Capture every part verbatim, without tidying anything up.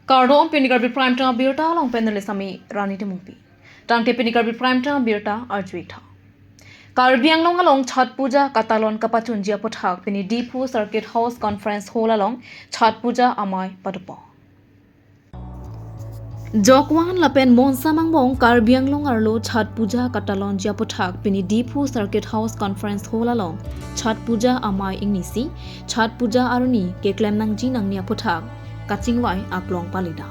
Kardom, pini Karbi Prime Time birta along panelist ami Rani Timungpi. Tangte pini Karbi Prime Time birta arjuik tha. Karbi Anglong along Chhath Puja katalon kapachunji aputhak pini Diphu Circuit House Conference Hall along Chhath Puja amei padopo. Jokvan lapen Monsa Mangbong Karbi Anglong arlo Chhath Puja katalonji aputhak pini Diphu Circuit House Conference Hall along Chhath Puja amei ingnisi Chhath Puja arni keklem nangji nangni aputhak kachingvai aklong palidet.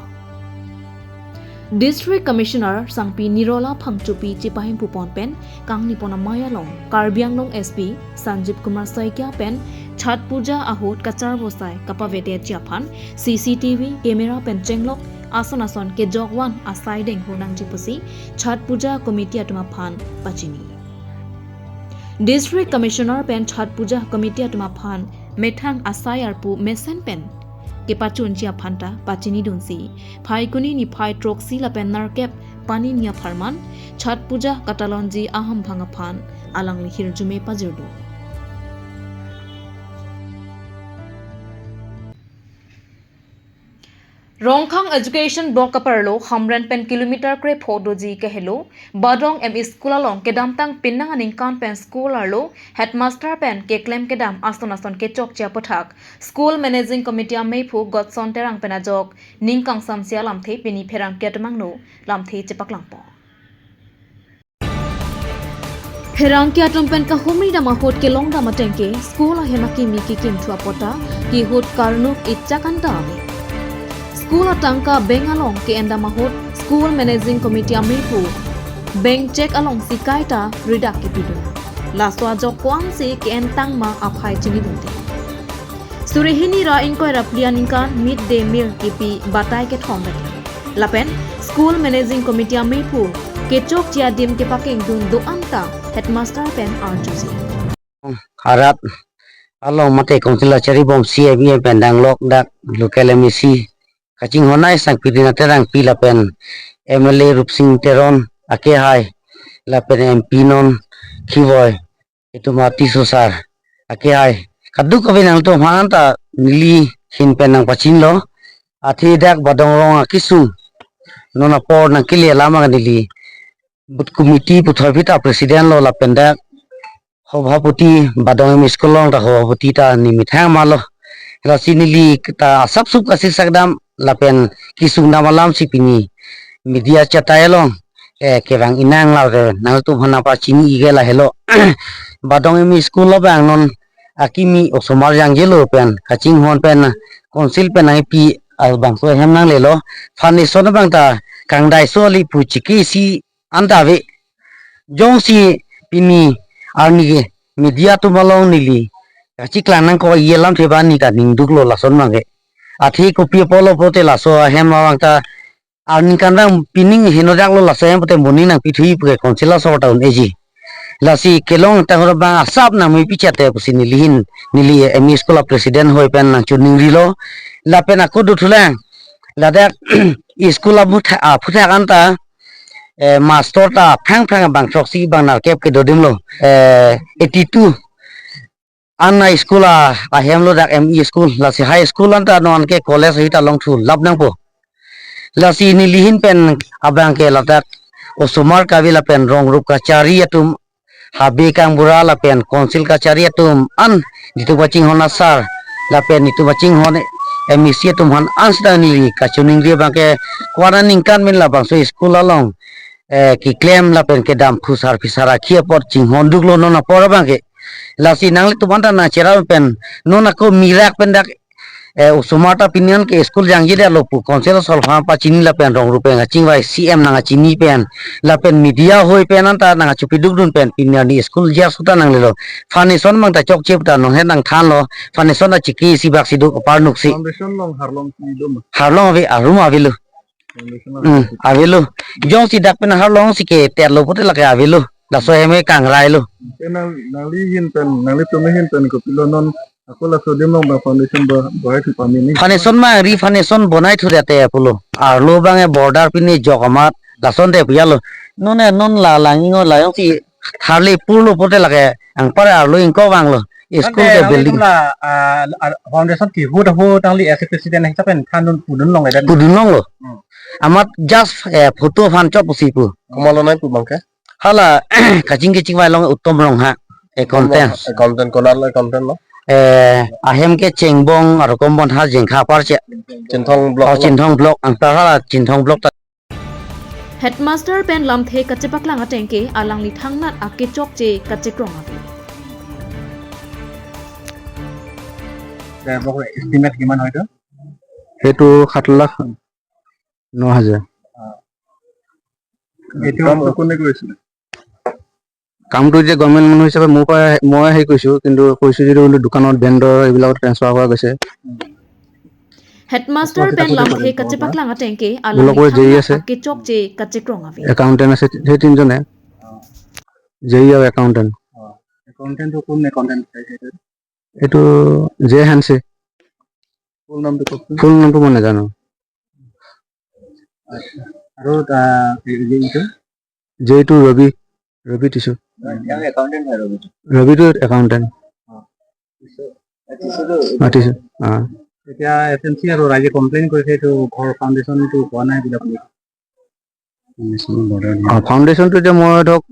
District Commissioner Sangpi Nirola Phangchopi chepahemphu pon pen kangni pon amei along Karbi Anglong S P Sanjeev Kumar Saikia pen Chhath Puja ahut kacharvosai kapavedetji aphan C C T V camera pen chenglok ason ason kejokvan asai denghu nangji pusi Chhath Puja Committee atum aphan pachini. District Commissioner pen Chhath Puja Committee atum aphan methang asai arpu mesen pen kepachunji aphan ta pachinidunsi Phaikuni niphai throksi lapen nerkep pani ni apharman Chhath Puja katalonji ahamphang aphan alangli hirjume pajirdu. Rongkhang Education Block kaparlo Hamren pen kilometer krepho doji kehelo Badong M E School along kedamtang penang aningkan pen school arlo headmaster pen keklem kedam ason ason kechokche aputhak School Managing Committee ameiphu Godson Terang pen ajok ning kangsamse alamthe pini pherangke atum angno lamthe chepaklangpo. Pherangke atum pen kahumri dam ahut kelong dam atengke school ahem akimi kekimthu apot ta kehut karnuk ichak anta ave. School atangka bank along ke-en dam ahut School Managing Committee ameiphu bank cheque alongsi kaita ridak kepidun. Laso ajok ko-ansi ke-en tangma aphai chinidunde. Suri hini ra ingkoi ra phli aningkan mid day meal kipi batai kethom vet. Lapen School Managing Committee ameiphu kechokche adim kepakengdun do-an ta headmaster pen arjuji. Arat along mate Council achari bomsi A B M pen danglok dak local M A C kachinghon ai Sangpi Rina Terangpi lapen M L A Rupsing Teron akehai lapen M P non kevoi itum Tisso sir akehai kadokave nangtum aphan ta neli ahin pen nangpachinilo. Athe dak Badong rong akesung non apor nangkele alam neli booth committee puthot aphi ta president lo lapen dak Hobhapoti Badong M E School along ta Hobhapoti ta neli methang malo. Lasi neli ta asapsup kasisak dam lapen kesung dam alamsi pini media chatai along, eh, kevang inang la ke nangtum aphan nangpachini-ik ke lahelo. Badong M E School abang non akimi osomar jangjelo pen kachinghon pen Council pen nangpi abangso ahem nanglelo. Foundation abang ta kangdaiso ali pu chikisi anta ave. Jongsi pini arni ke media atum along neli kachiklang nangkok-ik alamthe ba neli ta ningduklo lason abang ke. Athe kopi apotlo pulote laso ahem abang ta arni kandang pining henodaklo, laso ahem pute moning nangpithu pu ke Council asor ta un-eji. Lasi kelong tangro abang asap nangmepi chate pusi neli ahin, neli M E School a president hoi pen nangchiningrilo. Lapen ako dothulang ladak school aphutha-, aphuthak anta, eh, master ta phang phang bang throksi bang nerkep kedo adim lo. Eh, eighty two an a school a, ahem lo dak M E School, lasi high school anta non ke college ahut ta longthu lap nangpo. Lasi neli ahin pen abang ke ladak osomar kave lapen rong rup kachari atum, habe kangbura lapen Council kachari atum an, netum kachinghon asar lapen netum kachinghon M A C atum aphan an sita neli kachiningri abang ke ko-an aningkan pen labangso school along, eh, keklem lapen kedam phusar phisar akhi apot chinghonduklo non apor abang ke. Lasi nanglitum anta nangcherap pen non ako mirak pen dak, eh, osomar ta pini an ke school jangjedetlo pu Council asor aphan pachini lapen rong rup pen kachingvai C M nangkachini pen lapen media hoi pen anta nangkachopidukdun pen pini arni school jia suta nanglelo. Foundation abang ta chokche pu ta non ahin nangthanlo. Foundation ta chikisi bak si do aparnuksi. Foundation along harlong si do ma? Harlong ave, arum avelo. Foundation along. Hmm, avelo. Jongsi dak pen harlong si keterlo pulote lake avelo. Laso ahem ke kangrailo. Ke nang, nangli ahin pen, nanglitum ahin pen kopilo non ako laso adim along abang foundation bo-, bonaithu pame ni? Foundation abang ri foundation bonaithu date pulo. Arlo abang ke border pine jok amat lason te puyalo. Non e non la lang ingo la jongsi tharle purlo pulote lake anpar arlo ingkoi vanglo. School ke building. Tangte nangli tum la, ah, ah, foundation kehut ahut nangli as a president hisape thandun pudun longledet. Pudun longlo. Hmm. Amat just, eh, photo aphan chot pusi pu. Komatlo nangpu abang ke? Hala, kaching kachingvai along Uttom Rongha, accountant. Accountant, konatlo accountant lo? Eh, ahem ke chengbong arokom bon ha jengkha parche. Chinthong block. Oh, lo? Chinthong block, antar hala Chinthong block ta. Headmaster pen lamthe kachepaklang ateng ke alangli thangnat akechokche kachekrong ave. Dai, bok, estimate কিমান হয়তো? সেইটো সাত লাখ ন হাজাৰ। এইটো কামটো কোনে কৰিছিলে? কামটো যে গভৰ্ণমেণ্ট মানুহ হিচাপে মোৰ পৰা, মই হেৰি কৰিছো, কিন্তু কৈছো যদিও কিন্তু দোকানত ভেণ্ডৰ এইবিলাকত ট্ৰেন্সফাৰ কৰা গৈছে। Headmaster pen lamthe kachepaklang ateng ke ব্লকৰ জে ই আছে, akechokche kachekrong ave. একাউণ্টেণ্ট আছে, সেই তিনিজনে, জে ই আৰু একাউণ্টেণ্ট। একাউণ্টেণ্টটো কোন একাউণ্টেণ্ট? এইটো জে হানছে। ফুল নামটো কওকচোন। ফুল নামটো মই নাজানো। আচ্ছা। আৰু, আহ, এই যে এইটো? জে এইটো ৰবি, ৰবি টিছু। তেওঁ একাউণ্টেণ্ট হয় ৰবিটো। ৰবিটো একাউণ্টেণ্ট। অ। মাতিছো। অ। এতিয়া এছ এম চি আৰু ৰাইজে কমপ্লেইন কৰিছে, এইটো ঘৰ ফাউণ্ডেশ্যনটো হোৱা নাই বুলি। ফাউণ্ডেশ্যন বৰ্ডাৰ দিয়া। অ, ফাউণ্ডেশ্যনটো এতিয়া মই ধৰক,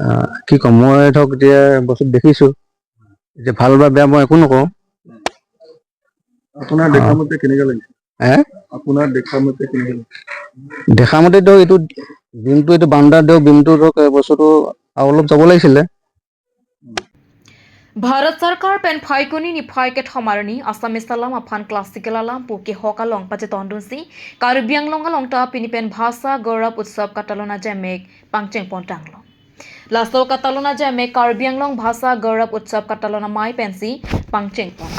আহ, কি ক'ম, মই ধৰক এতিয়া বস্তু দেখিছো, এতিয়া ভাল বা বেয়া মই একো নকওঁ। আপোনাৰ দেখা মতে কেনেকে লাগিছে? হে? আপোনাৰ দেখা মতে কেনেকে লাগিছে? দেখা মতে ধৰক এইটো বিমটো, এইটো বাউণ্ডাৰী দিয়ক, বিমটো ধৰক, এ, বস্তুটো আৰু অলপ যাব লাগিছিলে। Bharat Sarkar pen Phaikuni niphai kethom arni Assamese alam aphan classical alam pu kehok along pachetongdunsi Karbi Anglong along ta pini pen Bhasa Gaurav Utsav Katalon Ajemek pangchengpon tanglo. Laso Katalon Ajemek Karbi Anglong Bhasa Gaurav Utsav Katalon Amei pensi pangchengpon.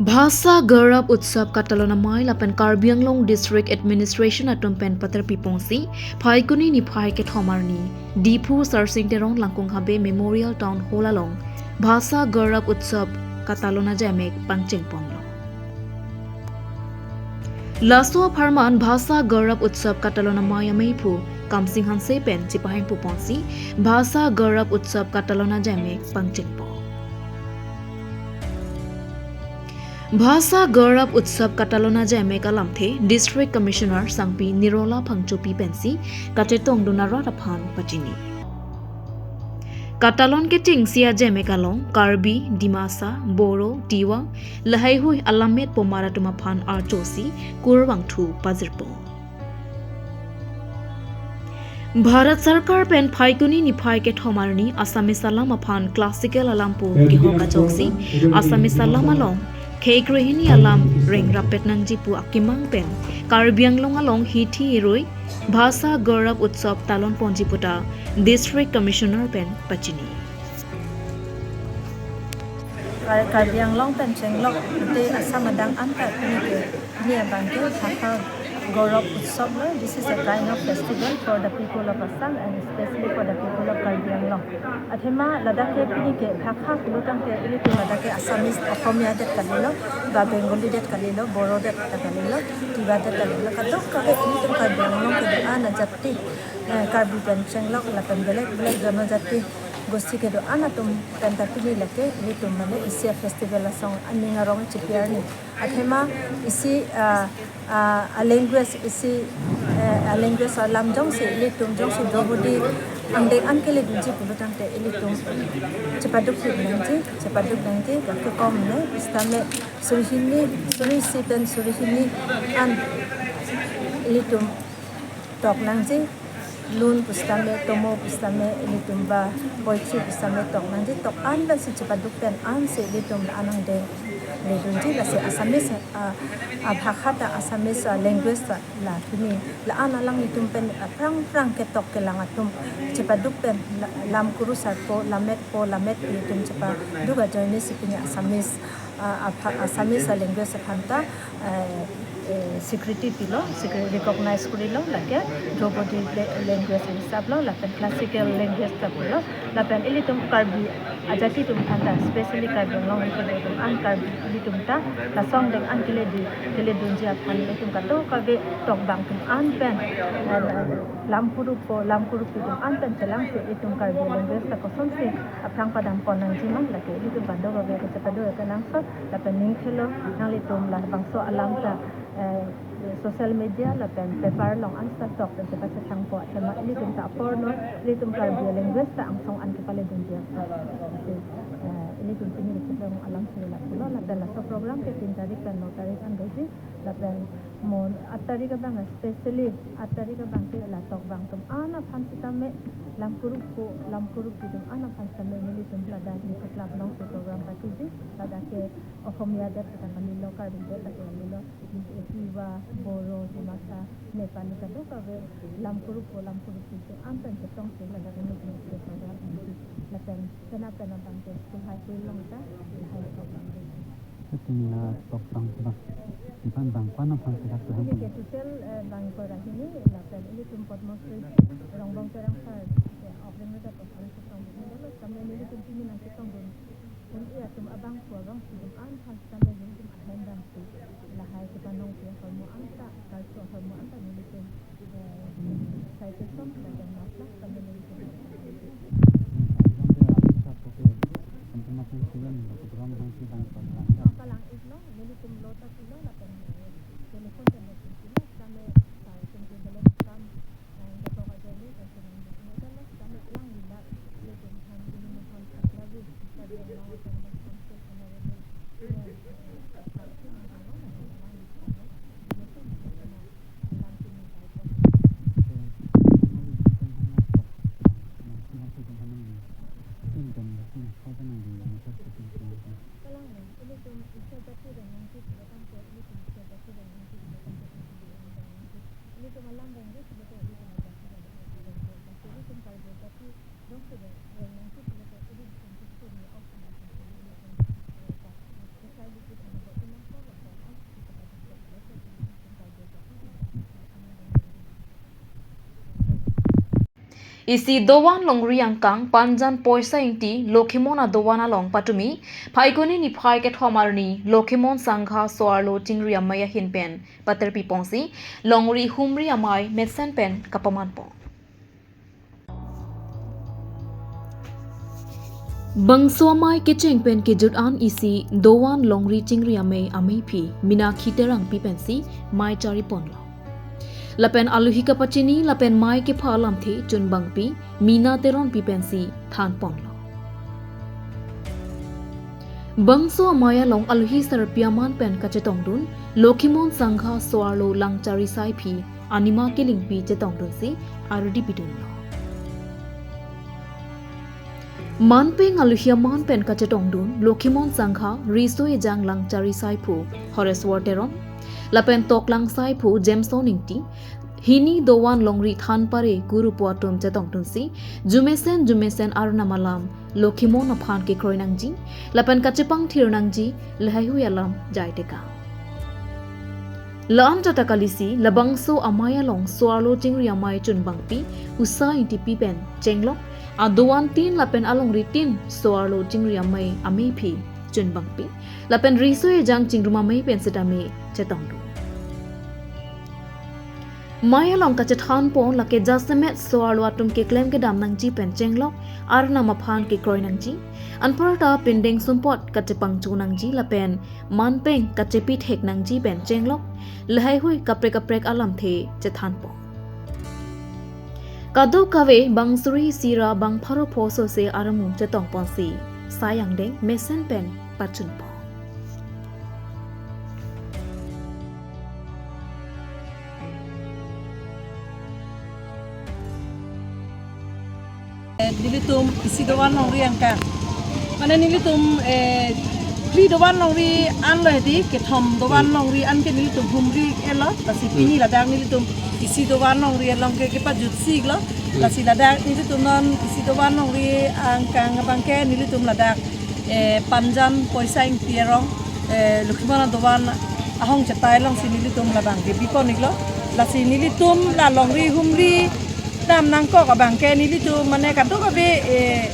Bhasa Gaurav Utsav Katalon Amei lapen Karbi Anglong District Administration atum pen paterpi pongsi Phaikuni niphai kethom arni Diphu Sarsing Teron Langkung Habe Memorial Town Hall along Bhasa Gaurav Utsav Katalon Ajemek pangchengponlo. Laso apharman Bhasa Gaurav Utsav Katalon Amei ameiphu Kamsing Hanse pen chepahingpu ponsi Bhasa Gaurav Utsav Katalon Ajemek pangchengpon. Bhasa Gaurav Utsav Katalon Ajemek alamthe District Commissioner Sangpi Nirola Phangchopi pensi kachetongdun arat aphan pachini. Katalon kechengsi ajemek along Karbi, Dimasa, Boro, Tiwa, lahaihui alammet pomar atum aphan archosi kurvangthu pajirpo. Bharat Sarkar pen Phaikuni niphai kethom arni Assamese alam aphan classical alam pu kehok ajoksi Assamese alam along khei krehini alam rengrap pet nangji pu akemang pen Karbi Anglong along hithi irui Bhasa Gaurav Utsav talon ponji puta District Commissioner pen pachini. Kar-, Karbi Anglong pen chenglok te Assam adang anta pini ke, pini abang ke Bhasa Gaurav Utsav lo. This is a kind of festival for the people of Assam and especially for the people of Karbi Anglong. Athema ladak ke pini ke Bhasa pulo tangte ilitum ladak ke Assamese, Okomiya det kalilo, ba Bengali det kalilo, Boro det kalilo, Tiwa det kalilo, kadokave ilitum Karbi Anglong kedo-an ajati, eh, Karbi pen chenglok lapen belek belek jonojati gosti kedo-an atum pen ta pini lake ilitum mane isi a-festival asong aning arong chipi arni. Athema isi, ah, ah, a-language isi, eh, a-language alam jongsi ilitum jongsi Draupadi angdeng an keledunji pulo tangte ilitum chepaduk nangji, chepaduk nangji, gake kom ne, sitame suri hini, suri isi pen suri hini an ilitum tok nangji, lun pusitame, tomo pusitame, ilitum ba poetry pusitame tok nangji, tok an pensi chepaduk pen ansi ilitum la-an angdeng ledunji, lasi Assamese, ah, ah, bhasa ta Assamese, ah, language ta la pini la-an alanglitum pen, ah, aphrang aphrang ketok kelang atum chepaduk pen la-, lam kurusarpo, lammetpo, lammet ilitum chepaduk ajoine si pini Assamese, ah, ah, bha-, Assamese, ah, language aphan ta, eh, eh, swikriti pilo, swikri-, recognize kurilo, lake Draupadi la-, language hisap lo, lapen classical language ta pulo, lapen ilitum Karbi ajati atum aphan ta, specially Karbi Anglong kedo atum an, Karbi ilitum ta, lasong deng an kele di, kele dunji aphan ilitum kadokave tokbang atum an pen, eh, lam kuruk po, lam kuruk atum an pen chelangsi ilitum Karbi language ta kosonsi aphrang padam pon nangji ma, lake ilitum kadokave kachepado kenangsot, lapen ning khelo nanglitum labangso alam ta, eh, social media lapen paper along an ta tok pen chepachethang po, athema ilitum ta aporno, ilitum Karbi language ta angsong an kepale dunji aphan si, eh, ilitum pini kachetong alam si la pulo, lapen laso program ke tin tarik pen no tarik an doji, lapen mo aat tarik abang, specially aat tarik abang ke la tokbang atum an aphan sitame, lam kuruk po, lam kuruk atum an aphan sitame nelitum ladak nisi club alongsi program patiji, ladak ke Ohomia det ta kalilo, Karbi det ta kalilo, Tiwa, Boro, Dimasa, Nepali kadokave lam kuruk po, lam kuruk atum an pen chetongsi ladak nelitum program patiji. Lapen penap penap abang ke school high school along ta, high school abang ke. Pini la tokbang abang, ipan bang ko-an aphan si dak pini ke total, eh, bang ingkoi ra hini, lapen ilitum Padma Shri Rongbong Terang sir, eh, opening remark of Arisa Song, lapen ilitum pini nangchetongdun un-e atum abangphu abangsi atum an aphan sitame ilitum ahem damsi lahai kepanong ke ahormu an ta, kalso ahormu an ta nelitum, eh, sai kesom lapen matlak sitame nelitum. Oh, kalang-iklo, nelitum lo ta pilo, lapen, eh, telephone pen nelitum pilo, sitame, eh, ilitum ke belum kam, eh, develop ajoine, eh, sitame alangli la, ilitum aphan, ilitum aphan, aklagi, Karbi Anglong Autonomous Council Honorable, eh, eh, Isi dovan longri angkang Panjan Poisa Ingti Lokhimon adovan along patumi Phaikuni niphai kethom arni Lokhimon Sangha so-arlo chingri amei ahin pen paterpi ponsi longri humri amei mesen pen kapaman pon. Bangso amei kecheng pen kejut an isi dovan longri chingri amei ameiphi Minakhi Terangpi pensi mei chari ponlo. Lapen aluhi kapachini lapen mei kepha alamthe chunbangpi Mina Teronpi pensi than ponlo. Bangso amei along aluhi sarpi aman pen kachetongdun Lokhimon Sangha so-arlo Langchari Saiphi anima kelingpi chetongdunsi ardi pidunlo. Manpeng aluhi aman pen kachetongdun Lokhimon Sangha Riso Ejang Langchari Saiphu Horeswar Teron, lapen toklang saiphu Jameson Ingti, hini dovan longri than pare guru pu atum chetongdunsi, jumesen jumesen arnam alam Lokhimon aphan kekroi nangji, lapen kachepangthir nangji, lahaihui alam jai teka. La-an tata kalisi, labangso amei along so-arlo chingri amei chunbangpi Usa Ingtipi pen chenglok, adovan tin lapen alongri tin so-arlo chingri amei ameiphi chunbangpi, lapen Riso Ejang chingrum amei pen sitame chetongdun. Mei along kachethan pon lake jasemet so-arlo atum keklem kedam nangji pen chenglok, arnam aphan kekroi nangji, anparta pindeng sumpot kachepangcho nangji lapen manpeng kachepi thek nangji pen chenglok, lahaihui kaprek kaprek alamthe chethan pon. Kadokave bang suri isi ra bang pharo pho sose armu chetong ponsi sai angdeng mesen pen pachun pon. Eh, nelitum isi dovan longri angkang. Mane nelitum, eh, phli dovan longri anlo hedi, kethom dovan longri an ke nelitum humri elo, lasi pini ladak nelitum isi dovan longri along ke kepajutsi lo, lasi ladak nelitum non isi dovan longri angkang abang ke nelitum ladak, eh, Panjan Poisa Ingti arong, eh, Lokhimon adovan ahong chetai alongsi nelitum labang ke bipon iklo. Lasi nelitum la longri humri dam nangkok abang ke nelitum mane kadokave, eh,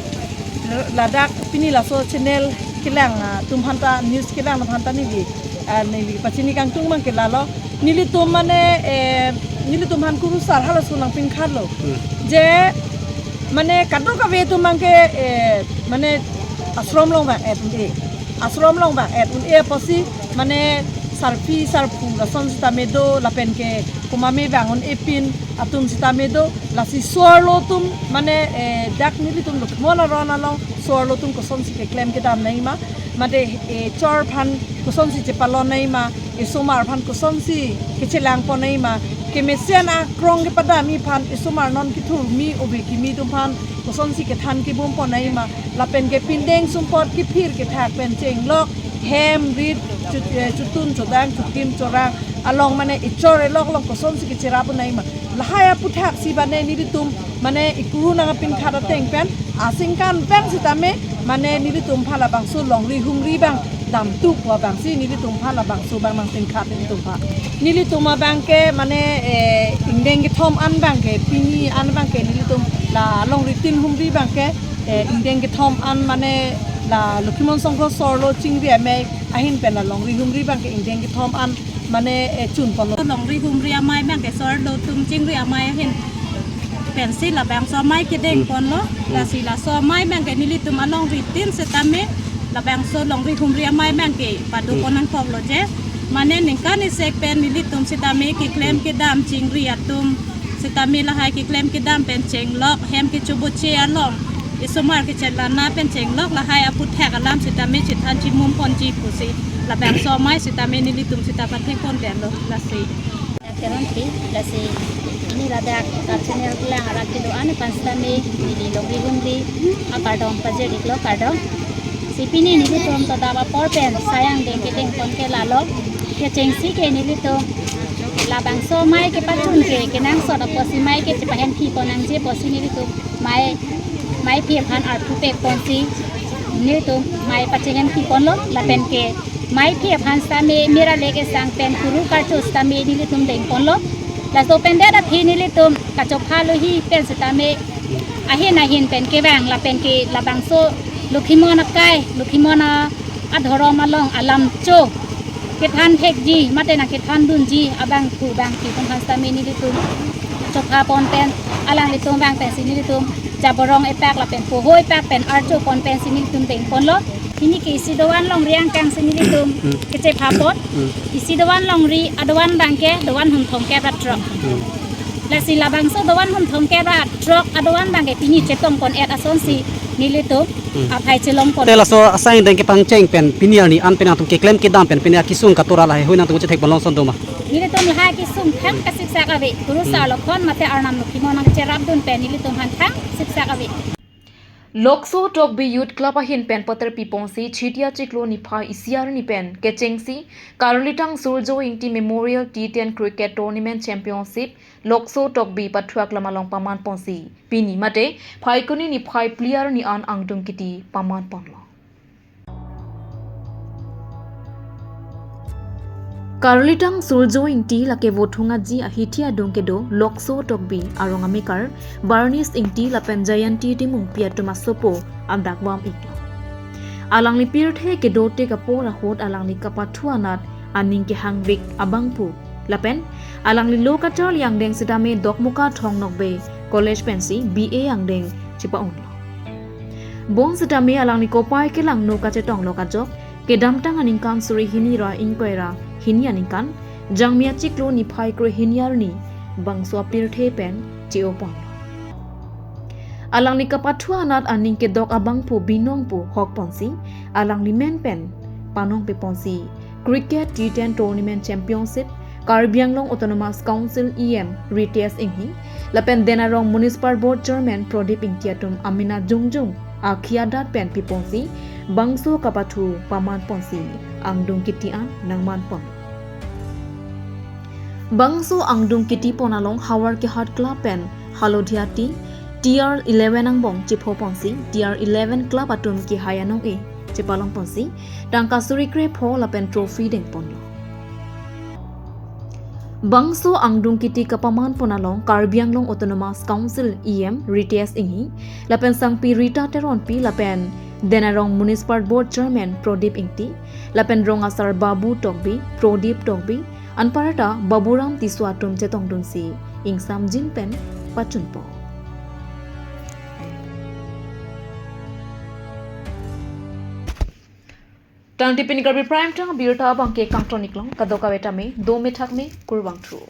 ladak pini laso channel kelang, ah, atum aphanta, news kelang atum aphanta neli, ah, neli pachini kangtung abang ke lalo. Nelitum mane, eh, nelitum aphan kurusar halaso nangpinkhatlo. Hmm. Je mane kadokave atum abang ke, eh, mane ashram along vang-et un-e. Ashram along vang-et un-e apotsi mane sarpi sarpo lason sitame do lapen ke komatme vang un-e pin atum sitame do, lasi so-arlo atum mane, eh, dak nelitum Lokhimon aron along so-arlo atum kosonsi keklem kedam nangji ma, mate, eh, chor aphan kosonsi chepalon nangji ma, esomar aphan kosonsi kechelangpon nangji ma, kemesen akrong kepadamji aphan, esomar non kethurmi ove kimi atum aphan kosonsi kethan kebumpon nangji ma, lapen ke pindeng sumpot kephir kethak pen chenglok, hem, rit, chut-, eh, chutun, chodang, chukim, chorang along mane echor elok along kosonsi kecherap un-e ma. Lahai aputhaksi mane nelitum mane ikuru nangpinkhat ateng pen asingkan pen sitame mane nelitum aphan labangso longri humri abang damtupo abangsi nelitum aphan labangso abang nangpinkhat nelitum aphan. Nelitum abang ke mane, eh, ingdeng kethom an abang ke pini an abang ke nelitum la longri tin humri abang ke, eh, ingdeng kethom an mane la Lokhimon Songkro so-arlo chingri amei ahin pen la longri humri abang ke ingdeng kethom an mane, eh, chunponlo. Longri humri amei abang ke so-arlo atum chingri amei ahin pensi labangso amei kedengponlo. Hmm. Lasi laso amei abang ke nelitum alongri tin sitame labangso longri humri amei abang ke padopon, hmm, nangkoklo je. Mane ningkan isi pen nelitum sitame keklem kedam chingri atum sitame lahai keklem kedam pen chenglok, hem kechoboche along esomar kechelana pen chenglok, lahai aputhak alam sitame chethan chimumponji pusi labangso amei sitame nelitum sita pathekpon denlo lasi. Teron P, lasi pini ladak ka channel kelang arat kedo-an aphan sitame neli longri humri akardom pajir iklo, kardom. Si pini nelitum todap apor pen sai angdeng kedengpon ke lalo, kechengsi ke nelitum labangso amei kepachun ke kenangsot apotsi amei ke chepahempipon nangji apotsi nelitum amei, ameiphi aphan arpu pekponsi nelitum amei pachehempiponlo, lapen ke ameiphi aphan sitame mira lek esang pen kuru karcho sitame nelitum dengponlo. Laso pen det aphi nelitum kachopha lohi pen sitame ahin ahin pen kevang lapen ke labangso Lokhimon akai, Lokhimon a adhorom along alamcho kethan thekji mate nangkethandunji abangphu bangphi atum aphan sitame nelitum chophapon pen alanglitum abang pensi nelitum jaborong epak lapen poho epak pen archopon pensi nelitum dengponlo. Pini ke isi dovan longri angkangsi nelitum, hmm, kechephapon. Hmm. Isi dovan longri adovan abang ke dovan hum thomkep ra throk. Hmm. Lasi labangso dovan hum thomkep ra throk adovan abang ke pini chetongpon-et asonsi nelitum, hmm, aphai chelongpon. Te laso asai angdeng kepangcheng pen pini arni an pen nangtum keklem kedam pen pini akesung katora lahai hui nangtum chethekpon longson doma? Nelitum lahai akesung thang, hmm, kasiksak ave. Kurusar, hmm, Lokhon mate Arnam Lokhimon nangcherapdun pen nelitum aphan thang siksak ave. Lokso Tokbi Youth Club ahin pen paterpiponsi Chiti achiklo niphai isi arni pen kechengsi Karlitang Surjo Ingti Memorial T ten Cricket Tournament Championship Lokso Tokbi pathuaklam along pamanponsi pini mate Phaikuni niphai phli arni an angdung kiti pamanponlo. Karlitang Surjo Ingti lake Vothung Aji ahithi adung kedo Lokso Tokbi arong amekar Barnis Ingti lapen Jayanti Timungpi atum asopo adakvam iklo. Alangli pirthe kedotik apor ahut alangli kapathu anat aning kehangvik abangphu lapen alangli lo kacharli angdeng sitame Dokmoka Thong Nokbe College pensi B A angdeng chepa-unlo. Bonsitame alangli kopai kelangno kachetong lo kajok, kedamtang aningkan suri hini ra ingkoi ra hini aningkan, Jangmi achiklo niphai kre hini arni, bangso apirthe pen che-oponlo. Alangli kapathu anat aning kedok abangphu binong pu hokponsi, alangli men pen panongpeponsi, Cricket T ten Tournament Championship, Karbi Anglong Autonomous Council E M Ritesh Enghi, lapen Den Arong Municipal Board Chairman Pradip Ingti atum amena jongjong akhi adat pen piponsi, bangso kapathu pamanponsi, angdung kiti an nangmanpon. Bangso angdung kitipon along Howraghat Club pen Halodiati T R eleven angbong chiphoponsi, T R eleven club atum kehai anong-e chepalongponsi, tangka suri kre pho lapen trophy dengponlo. Bangso angdung kiti kapaman pon along Karbi Anglong Autonomous Council E M Ritesh Enghi, lapen sangpi Rita Teronpi, lapen Denarong Municipal Board Chairman Prodip Ingti, lapen rong asar Babu Tokbi, Prodip Tokbi, anparta Baburam Tisso atum chetongdunsi ingsamjin pen pachunpo. Tangte pini Karbi Prime Time abirta abangke kangton-ik long, kadokave tame dome thakme, kurvangthu.